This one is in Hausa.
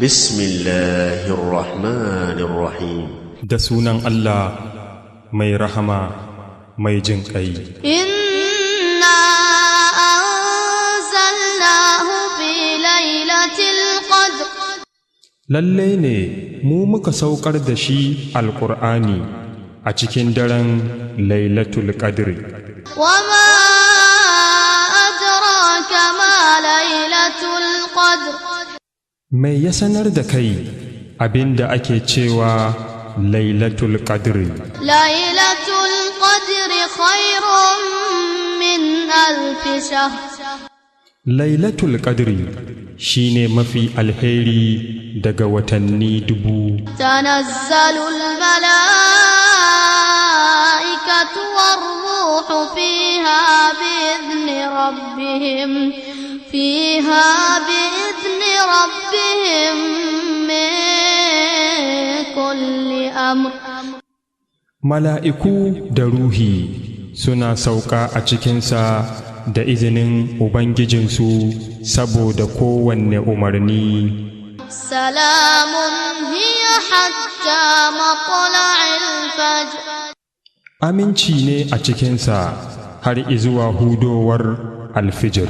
بسم الله الرحمن الرحيم. Da sunan Allah mai rahama mai jin ƙai. إنا أنزلناه في ليلة القدر. Lalle ne mu muka saukar da shi Alƙur'ani a cikin daren Lailatul Qadri. وما أدراك ما ليلة القدر؟ Mai ya sanar da kai abin da ake cewa Lailatul Qadri? ليلة القدر خير من ألف شهر. Lailatul Qadri shine mafi alheri daga watanni 1000. تنزل الملائكة والروح فيها بإذن ربهم من كل أمر. Mala'iku da ruhi suna sauka a cikinsa da izinin Ubangijinsu saboda kowanne umarni. سلام هي حتى مطلع الفجر. Aminci ne a cikinsa har izuwa hudowar alfijir.